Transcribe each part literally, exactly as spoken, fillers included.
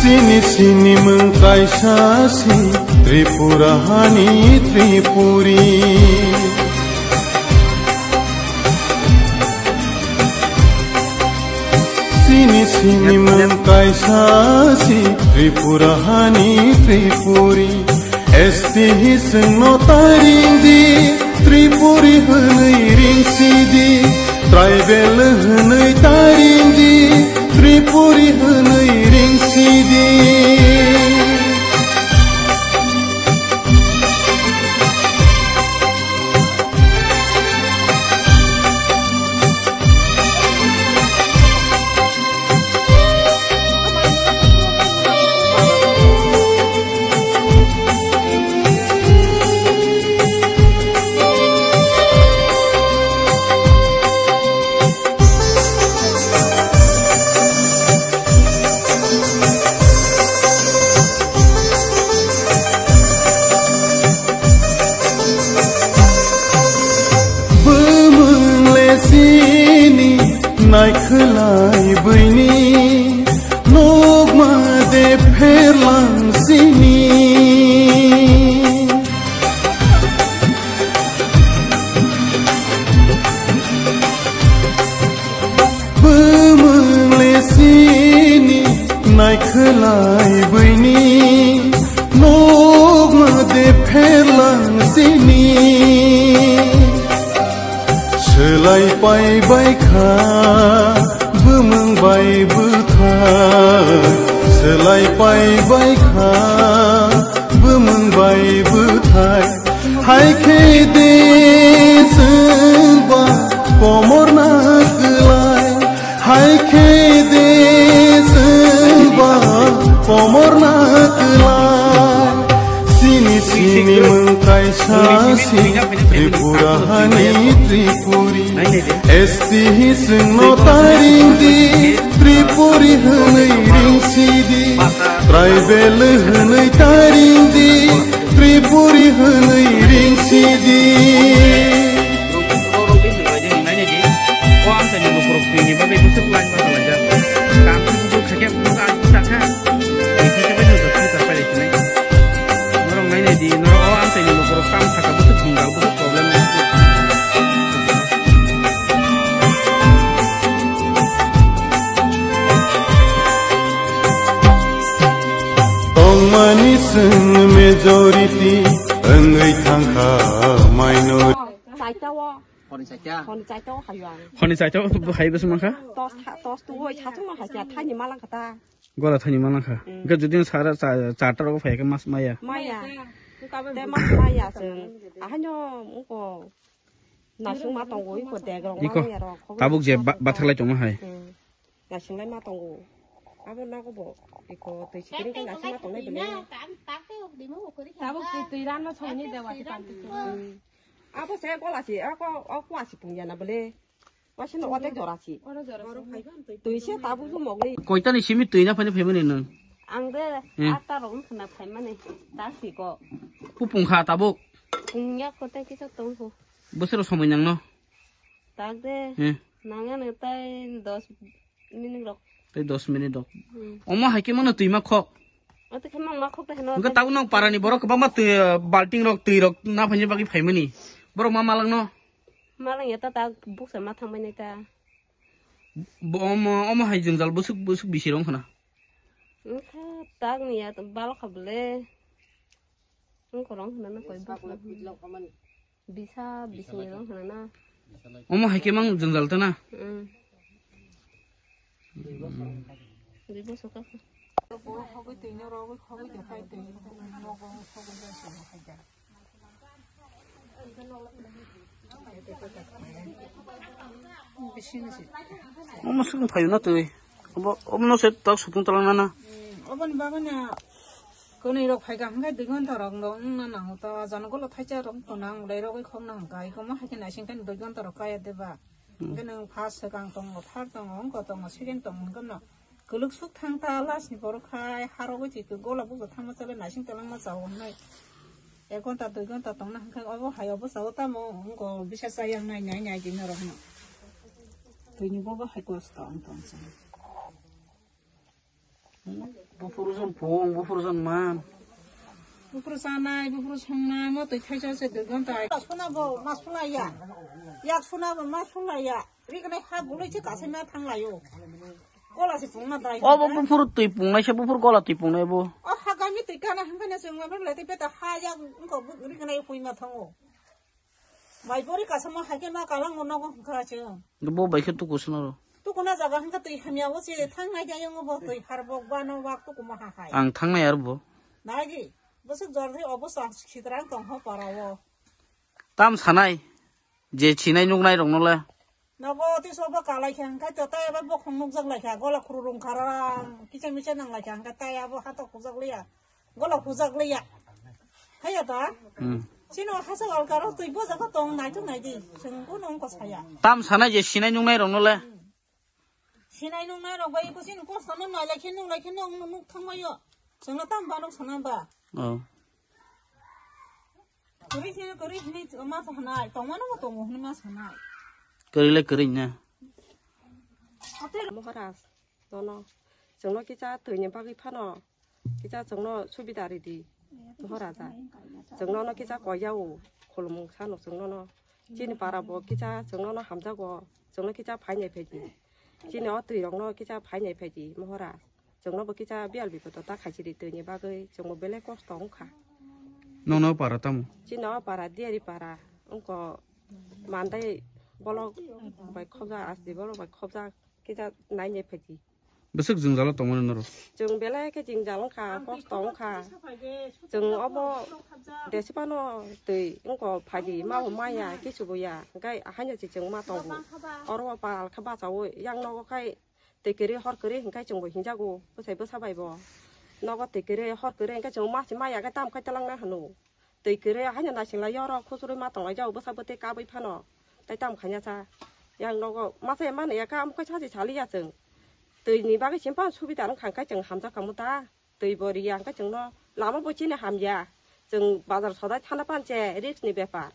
Chini sinimung kaisa si Tripura hani Tripuri. Chini sinimung kaisa si Tripura hani Tripuri. S T hisingno taring di, Tripuri hwnwi ring si di. Tribal hwnwi taring di, Tripuri hwnwi ring si di. Bumung le sini naikhwlai buini, nokma de pherlang sini. Bumung le sini naikhwlai buini, nokma de pherlang sini. Swlai pai bai kha, bumung bai bwthai. Swlai pai bai kha, bumung bai bwthai. Hai khe de chwng ba komor na kwlai. Hai khe de chwng ba komor na kwlai. Sini sini mung kaisa si Tripura hani Tripuri. S T hisingno taring di, Tripuri hwnwi ring si di. Tribal hwnwi taring di, Tripuri hwnwi ring si di. Tongmani chwng majority wngwi thangkha minority. Chaita o. Honi chaita. Honi chaita o hayo ang. Honi chaita o bo hai bwswk mankha? Tos tha-, tos tu oi, satung ma hai cha, thani malang kata. Gora thani malang kha. Mm. Hwnkhe jodi sara cha-, charta rogo phai khe mas maya. Maya. Te mas maya chwng. Ahanyo mungko. Nasing ma tongo, iko degrong ma iko, ya rok, tabuk je ba-, bathaklai tongma hai. Hmm. Nasing lai ma tongo. Abo nago bo, iko twi sikiri ka nasing ma tongnai bele. Tabuk twi, twi ran ma songni dewa ti panti. Hmm. Abo se gola si, ako, ako asi pung ya na bele. Wasi no otek jora si. Twi se tabuk ju mogli. Koitani simi twi na phani phaimani nung? Ang de, hmm, atta rok wngkhana phaimani. Ta si ko. Ku pung kha tabuk? Pung ya ko tei kisa tong ko. Bwswk rok somoi nangno? Tak de. Hmm. Nangya no tai dos minute rok. Tai dos minute rok. Hmm. Omo hai khe mano twi ma khok. Ote khe mang ma khok ta heno. Hwnkhe tabuk nang parani borok kwbangma twi, balting rok, twi rok na phaini bagwi phaimani. Borok ma malangno. Malang ya ta tak buksa ma thangbai nai ta. Bo omo, omo hai jwngjal bwswk, bwswk bisi rong khna. Wngkha tak ni ya balo kha bwle. Wngkha rong khna na koi bwswk. Bisa bising ni rong khna na. Omo hai khe mang jwngjal ta na? Mm. Dui bosor ka kha. Khogwi twi no rogwi khogwi de phai twi nogo khogwi de song khai da. Omo swkang phaio na twi. Obo, obono se tak supung talangna na. Hmm, oboni bagwi na kwnwi rok phaikha hwnkhe dui ghonta rok no wngna nango ta, jani golo thaisa rok tonang, ulai rogwi khokna hwnkha, ikomo haikhe naising khe dui ghonta rok kaya deba. Hmm. Hwnkhe nwng first swkang tongo, third tongo, wngkha tongo, second tongo, hwnkhe no Kwlwk suk thang ta last ni borok khai harogwi twi khe gola bujo thangma chala naising talangma chao hwnwi. Ek ghonta dui ghonta tongna hwnkhe obo hai obo chao tamo wngkha bisa chayang nai nai nai di norok no. Twi ni bobo hai kosto wng tong chwng. Buphuru son pung, buphuru son man. Buphuru sanai, buphuru songnai, mo twi thaisa se dui ghonta. Suna bo ma suna ya. Yak suna bo ma suna ya. Ri kane ha bulai che kasai ma thang layo. Kola se pung ma dai. O bo buphuru twi pungnai se, buphuru kola twi pungnai bo. O ha gami twi kana hangkane se ngwa lai te peta ha yak ko ri kane pui ma thango. Mai pori kasamo hai khe ma kalang mo nogo hwnkha chwng. Bo bai khe tuku swnaro. Tukuna jaga hwnkha twi hamya o se thangnai jayung bo twi harbok bano wak tukuma ha hai. Ang thangnai ar bo. Nai di. Bwswk jor thwi obo chang khitrang tong ho para o. Tam sanai je sinai nuknai rokno le. Nogo twi sobo kalai khe hwnkha to tai abo bokhong nukjak lai kha gola khuru rung kharang kicha micha nang lai kha hwnkha tai abo hato khujak liya. Gola hujak liya. Haya ta? Hmm. Sino hasa alkaro twi bo jaga tong nai tu nai di. Sengko nong ko saya. Tam sanai je sinai nungnai rokno le. Sinai nungnai rok bai ko sino ko sana nai lai khe nung lai khe nung nuk thang mayo. Sengno tam ba nuk sana ba. Oh. Kori sino kori sini ma sanai. Tong mano mo tong mo ma sanai. Kori le kori na. Moharas, tono. Sengno kisa twi ni bagwi phano. Kisa chwngno subida ridi, Moharaja. Chwngno no kisa koyao, khulumung sano chwngno no. Chini para bo kisa chwngno no hamjago, chwngno kisa phainai phaidi. Chini o twi rokno kisa phainai phaidi, Mohara. Chwngno bo kisa biyal bipodo ta khaisidi twi ni bagwi, chwngbo belai kosto wngkha. Nono para tamo? Chini o para, Diyari para, wngko mandai bolok bai khobjak, asdi bolok bai khobjak, kisa nainai phaidi. Bwswk jwngjalo tongmani norok? Chwng belai khe jwngjal wngkha, kosto wngkha. Chwng obo desipano twi wngkha phaidi, ma bo maya, kisu bo ya. Hwnkhe haino se chwng ma tongo. Oro o pal khe bachaui, yang nogo khai twi kwrwi hor kwrwi hwnkhe chwngbo hinjago, bwsai bwsa bai bo. Nogo twi kwrwi hor kwrwi hwnkhe chwng ma se maya khe tam khai twlang na hwno. Twi kwrwi haino naising lai oro khuchurwi ma tonglai jao bwsa bwtwi kabwi phano. Tai tam khaina sa. Yang nogo masa ya mano ya ka amkha sachi sali ya chwng. Twi ni bagwi sim phano subida wng kha hwnkhe chwng hamjak kha mo ta. Twi bo ri ya hwnkhe chwngno lama bo chini ham ya. Chwng bazar sodai thana pan che risk ni bepar.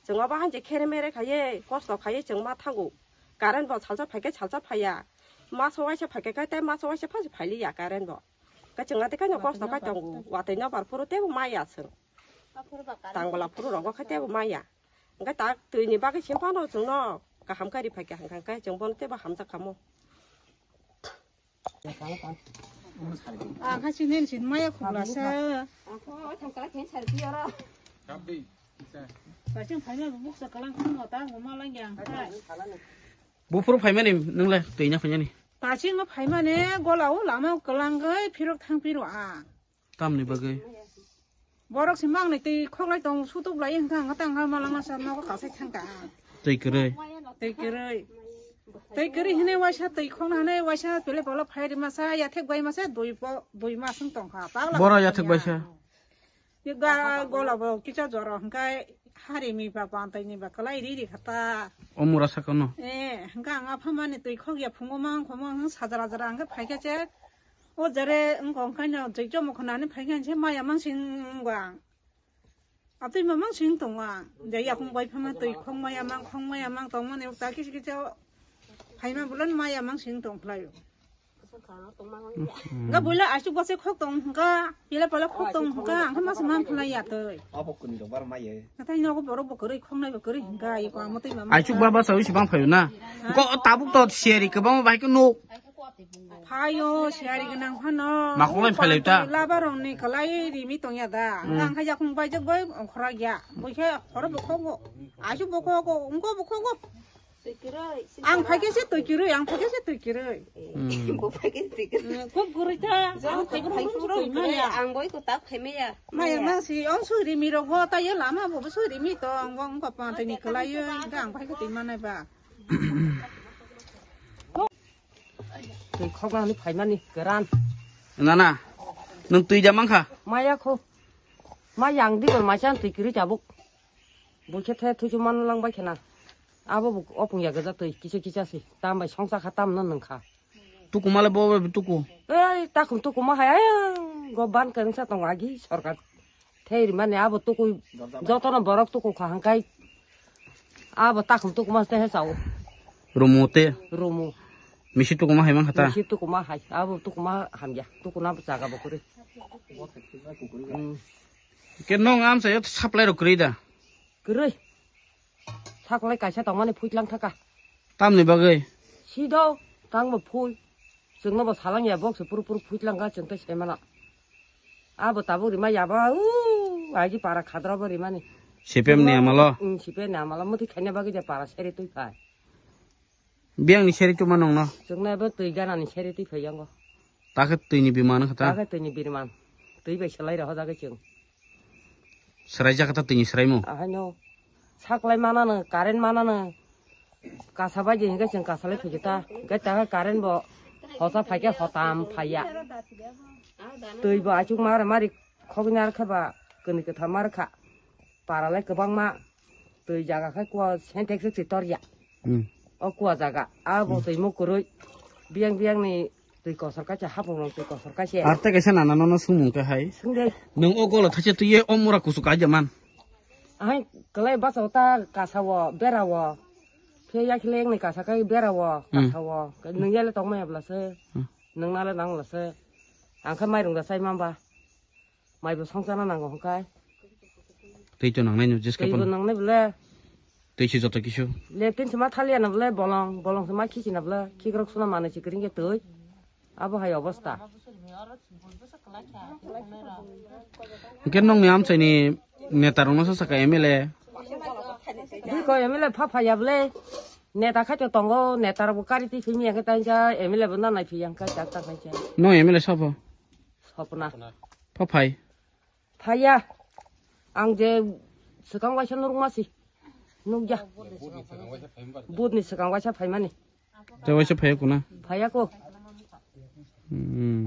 Chwng obo han je khere mere khaiye kosto khaiye chwng ma thango. Current bo salsa phaikhe salsa phaiya. Maso waisa phaikhe khai tai maso waisa phasi phailiya current bo. Khe chwng ati khai no kosto khai tongo. Watwi nobar phuru tebo maya chwng. Tangbola phuru rogo khai tebo maya. Hwnkhe tak twi ni bagwi sim phano chwngno kaham kari phai kha hwnkha hwnkhe chwng bono tebo hamjak kha mo. Ang kha sini sin maya khulasa. Basing phaima buksa kalang khum mota huma lang yang khai. Buphuru phaimani nwngle twi na phaimani. Basing phaimani gola o lama kalang gai phirok thang phiro a. Tamni bagwi? Borok se mang ni twi khoklai tong sutuk lai hwnkha hwnkha tang ha malanga sa nogo kasai thang ka. Twi kwrwi. Twi kwrwi. Twi kwrwi hwnwi waisa twi khokna hwnwi waisa pele polo phai rima sa yathek bai masa dui po dui mas wng tong kha. Pagla. Boro yathek bai sa. Ye ga gola bo kisa joro hwnkhe hari mi ba pantai ni ba kwlai ri ri kha ta. O mura sakano. Eh, hwnkhe ang apha mani twi khok ya phungo mang khomo hwng sajra jra hwnkhe phai khe che. O jare wngkha wngkhaino jaichomok khnani phaikha se maya mansing wngkha. Atwi mamang sing tongo ang. Je yakung bai phama twi khong maya mang, khong maya mang tongmani ukta kisi kisa phaima bulan maya mang sing tong khlaio. Ga buila asuk bose khok tong hwnkha, pila pala khok tong hwnkha, ang khe masa mang khlai ya twi. Abo kuni rok bar maya. Natai nogo borok bo kwrwi khongnai bo kwrwi hwnkha, iko amo twi mamang. Asuk baba sawi sibang phaio na. Ko tabuk to siari kwbangma bai khe nuk. Phaio, siyari gwnang phano. Makhulai phailai ta. Labarokni kwlai rimi tongya da. Hmm. Ang khe yakung baijak bai ongkhorok ya. Bui khe horo bokhogo. Aisu bokhogo, ungko bokhogo. Ang phaikhe se twi kwrwi, ang phaikhe se twi kwrwi. Hmm. Bo phaikhe twi kwrwi. Hmm, kok kwrwi ta. Ang phaikhe twi kwrwi maya. Ang boi ko tak phai maya. Maya mang si, ong su rimi rok ho, ta ye lama bo su rimi tong, ong ko pa twi ni kwlai yo, ang phaikhe twi manai ba. Twi khokna hwnwi phaimani kwran. Nana, nwng twi ja mankha? Maya kho. Ma yang di bor maisa twi kwrwi tabuk. Buikhe the thuisu man lang bai khena. Abo bo opung ya gajak twi kisa kisa se. Tam bai songsa kha tam no nwng kha. Tuku male bo bo tuku. Ei takhum tuku ma hai ayang go ban kwrwngsa tongo agi sorkar. Thai rimani abo tukui jotono borok tuku kha hangkai. Abo takhum tuku mas tehe sao. Rumu te. Rumu. Misi tukuma hai man khata. Misi tukuma hai, abo tukuma hamya, tukuna jaga bo kwrwi. Hmm. Ke nong amsa yo supply rok kwrwi da? Kwrwi. Saklai kaisa tongmani phuitlang thaka. Tamni bagwi? Sido, tangbo phui. Chwngno bo salang ya, bok se puru puru phuitlang kha, chwng tei semana. Abo tabuk rima yaba, u, aji para khadra bo rimani. C P M ni amalo? Hmm, C P M ni amalo, muti khaina bagwi je para seri twi phai. Biyang ni seri tuma nongno? Chwngno abo twi gana ni seri twi phai yango. Takhe twi ni biman kha ta? Takhe twi ni birman. Twi bai selai rw hojagwi chwng. Serai jakha ta twi ni serai mu? Ahaino. Saklai manano, current manano. Kasa bai je hingke chwng kasa lai phai ta. Hingke takhe current bo hosa phaikhe hotam phaiya. Twi bo achuk mare mari khogwi narwkha ba kwnwi kwtham narwkha. Para lai kwbangma twi jaga khai kua sentex se twi torya. Hmm. O kua jaga. Abo twi mukurui. Biyang biyang ni twi kosor kaisa hapung rong twi kosor kaisa. Arte kaisa nana nono sumung khe hai. Sungde. Nung o golo thaise twi ye o mura kusu kaija man. Ahai kwlai basa o ta kasa o bera o. Phe yakhile yang ni kasa kai bera o Hmm. kasa o. Nung yale tong maya bla se. Hmm. Nung nale nang la se. Ang khe mairung da sai mamba. Maibo songchana nango hwnkhe. Tei to nangnai no jeska Teibo pon. Nangnai bole. Tei si joto kisu. Leptin sema thalia na bole bolong, bolong sema khichi na bole, khikrok suna manwi si kring ke tei. Abo hai obostha. Hwnkhe nongni amchaini neta rokno sa saka M L A. Biko M L A pha phaya bole. Neta khai to tongo, neta rok bo kari twi phimi ya khe tang cha, M L A bo na nai phiya hwnkhe chak ta khai cha. No M L A sabo? Sopna. Pha phai. Phaiya. Ang je swkang waisa nukma si. Nukya. Budni swkang waisa phaimani. Te waisa phaiya kuna? Phaiya ko. Hmm.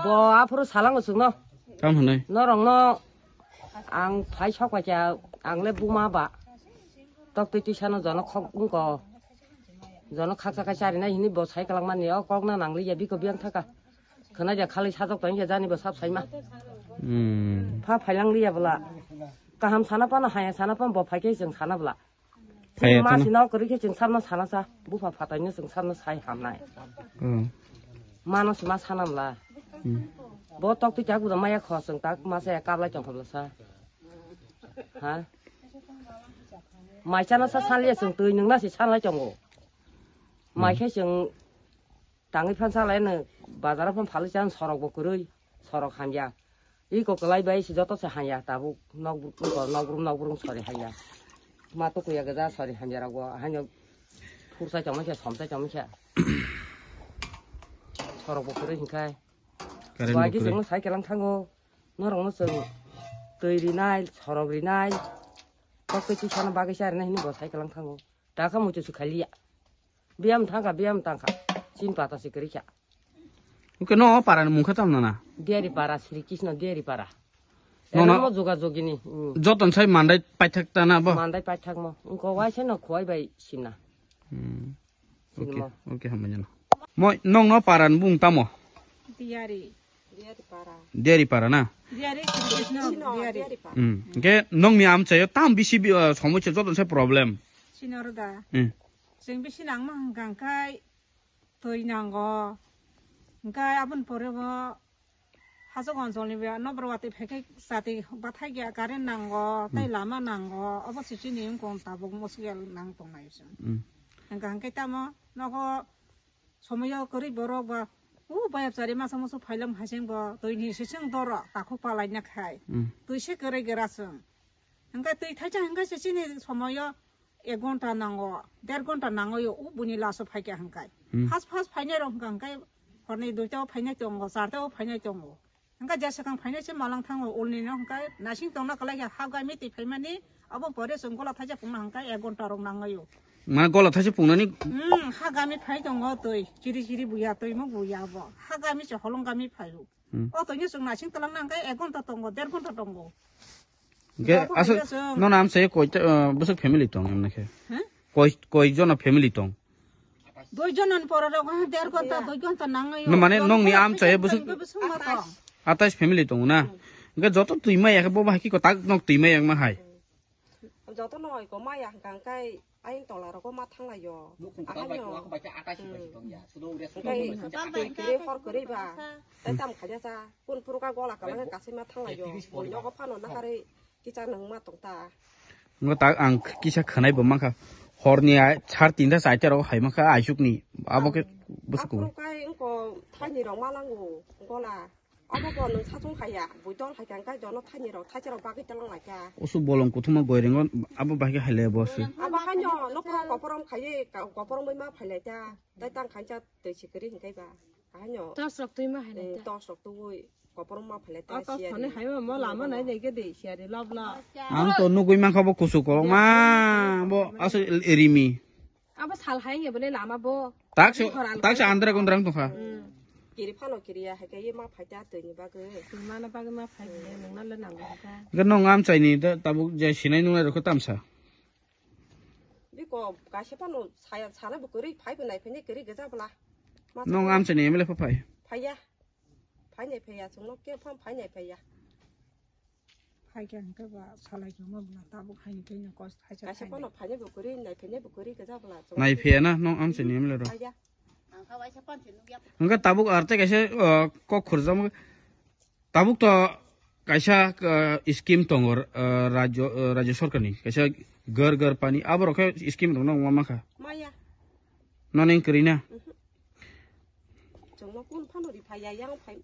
Bo aphuru salango chwngno. Kam hwnwi? Norokno ang phai sok paikha, ang le buma ba. Tok twi twi sano jono khok wngko. Jono khaksa khai charinai hini bo sai kwlangmani o kokna nangliya biko biyang thaka. Khwnaida khalwi sajok tongkhe jani bo sab saima. Hmm. Pha phailang liya bwla. Kaham sana phano haya sana phano bo phaikhe chwng sana bwla. Phaiya Chwng thana. Masi nok kwrwi khe chwng sabno sana cha. Bupha phataino chwng sabno sai hamnai. Hmm. Mano se ma sana bwla. Hmm. Bo tok twi tak bwla maya kho chwng tak ma se kablai tong kho bwla sa. Ha? Mai chana sa sanliya chwng twi nwngna se sanlai tongo. Mai Hmm. khe chwng Tangwi phan salai no bazar o phan phalwi chan sorok bo kwrwi, sorok hamya. Iko kwlai bai se joto se hamya tabuk nok bru-, iko nok brum nok brum sori hamya. Ma tukuya gada sori hamya rok bo haino phursa chomai khe somsa chomai khe. Sorok bo kwrwi hinkhai. Current bo Wagi kwrwi. Chwng sai kelang thango. Norok no chwng twi rinai, sorok rinai. Kok twi twi sana bagwi sa rinai hini bo sai kelang thango. Taka muitu su khaliya. Biyam thangkha, biyam tangkha. Chin pata se kwrwikha. Oke, no, para ni mungkha tam nana. Diari para, Sri Krishna Diari para. No, no. Eno mo juga jogini. Hmm. Joton sai mandai paithak ta na bo? Mandai paithak mo. Engko waisa no khowai bai simna. Hmm. Oke, Sinimo. Oke, hambai jano. Mo, nong no para ni bung tamo? Diari. Diari para. Diari para na? Diari, Sri Krishna, Diari. Hmm. Oke, nong ni amchayo tam bisi bi, uh, somoi se joton sai problem. Sinoroda. Hmm. Chwng bisi nangma hwnkha hwnkhe twi nango. Hwnkhe aboni pore bo hachwk onjolni be nokbar watwi phaikhe chati bathai ya current nango, tei Hmm. lama nango. Obo se chini wngkha tabuk muskil nang tongnai se. Hmm. Hwnkha hwnkhe tamo nogo somoyo kwrwi borok ba u bayapchari masa musu phailam haiseng bo twi ni sising doro takhuk palaina khai. Hmm. Twi se kwrwi gra chwng. Hwnkhe twi thaisa hwnkhe se chini somoyo ek ghonta nango, der ghonta nango yo, o buini laso phaikha hwnkhe. Hmm. First, first phainai rok hwnkha hwnkhe horni duita o phainai tongo, charta o phainai tongo. Hwnkhe je swkang phainai se malang thango, ulni no hwnkhe naising tongna kwlai khe ha gami twi phaimani, abo pore chwng gola thaisa pungna hwnkhe ek ghonta rok nango yo. Ma gola thaisa pungnani? Hmm, ha gami phai tongo twi, chiri chiri buya, twi mo buya abo. Ha gami se holong gami phaio. Hmm. O tongya chwng naising twlang nang khe ek ghonta tongo, der ghonta tongo. Hwnkhe Abo aswk khaina chwng. Nono amchai koi, uh, bwswk family tong emne khe? Huh? Koi, koi jona family tong? Dui jona ni pora rok ha der ghonta, dui ghonta nang ayo. No, mane nongni amchai bwswk bwswk ma tong. Atais family tong na. Hmm. Hwnkhe joto twi maya khe bo bahai khe ko tak nok twi maya ma hai. Joto no oi ko maya hwnkha hwnkhe Ain tola rogo ma thanglaio. Ahai no. Kwrwi hor kwrwi ba. Tai tam khaina cha. Kun phuruka gola kala kasima thanglaio. Boino go phano nahari kicha nangma tongta. Ngo ta ang kisa khwnai bo mankha. Horni ai sar tinta chaita rogo hai mankha aisuk ni. Abo khe bwswk kubui. Kai engko thaini rok ma lango gola. Abo bo nwng sachung khaya, buitol hai khe ang kai jono thaini rok, thaisa rok bagwi talang lai kha. Usu bolong kuthuma goirengo abo bahai khe hai le bo se. Abo haino nokro koporom khaiwi, ka-, koporom bai ma phai lai ta. Tai tang khaincha twi sikiri hinkai ba. Haino. Tos rok twi ma hai lai ta. Tos rok twi koporom ma phai lai ta. Tos thani hai ma lama nai dei khe dei siari lob lob. Ang to nugui mankha bo kusu kolok ma bo aso rimi. Abo sal hai nge bole lama bo. Taksa, taksa andra gondrang tongkha. Kiri phano kiri ya, hai khe ma phai ta twi ni bagwi. Twi mana bagwi ma phai le, nung na le nango kha. Ga nong am chai ni da tabuk je sinai nung rok tamsa. Biko kaisa phano saya sana bo kwrwi phai bo nai phai ni kwrwi gajak bla. Nong am chai ni M L A pha phai. Phai ya. Phai nai phai ya, chwng no ke phano phai nai phai ya. Phaikha hwnkhe ba salai khe omo bwla tabuk haini khe no kos thaisa. Kaisa thainai. Phano phainai bo kwrwi, nai phainai bo kwrwi khe jabwla. Nai phaiya na nong amchaini M L A rok. Phaiya. Ang kha waisa pansi nukya. Hwnkhe tabuk ar tei kaisa, uh, kok khurjak tabuk to kaisa, uh, scheme tongo, uh, rajyo, uh, rajyo sorkarni kaisa Ghar Ghar Pani aborok khe scheme rok no wngma mankha. Maya. Nono wng kwrwi na? Mhm. Chwngno kun phano ri phaiya, yang phai,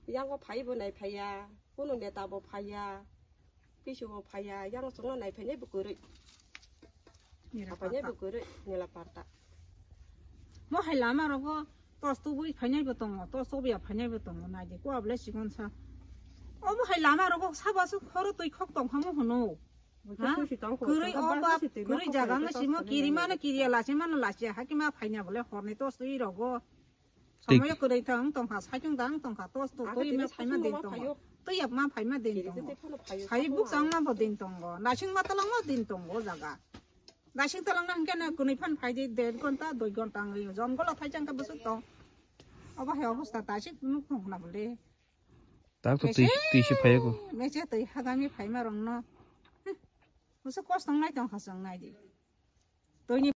yango phai bo nai phaiya, kuno neta bo phaiya, kisu bo phaiya, yang chwngno nai phainai bo kwrwi. Nira phainai bo kwrwi, nila parta. Mo hai lama rogo tos tubui phainai bo tongo, tos tubui phainai bo tongo, nai de ko able sikon sa. Obo hai lama rogo saba su khoro twi khok tong phamo hwno. Ha? Kwrwi o ba, kwrwi jaga wngwi simo kiri mano kiriya lasi mano lasi hakhe ma phaina bole horni tos twi rogo. Somoyo kwrwi thang tongkha, saichung dang tongkha, tos to twi ma phaima din tongo. Twi yak ma phaima din tongo. Sai buk chang ma bo din tongo. Nasing ma talang ma din tongo jaga. Nasing talang na hwnkhe na kwnwi phan phai di der gonta, dui gonta wngwi. Jom gola thai chang khe bwswk tong. Obo hai obosta ta sik nuk thong na bole. Tak to twi, twi si phaiya ko. Mese twi hagami phaima rongno. Musu kos tong nai tong khasong nai di. Twi ni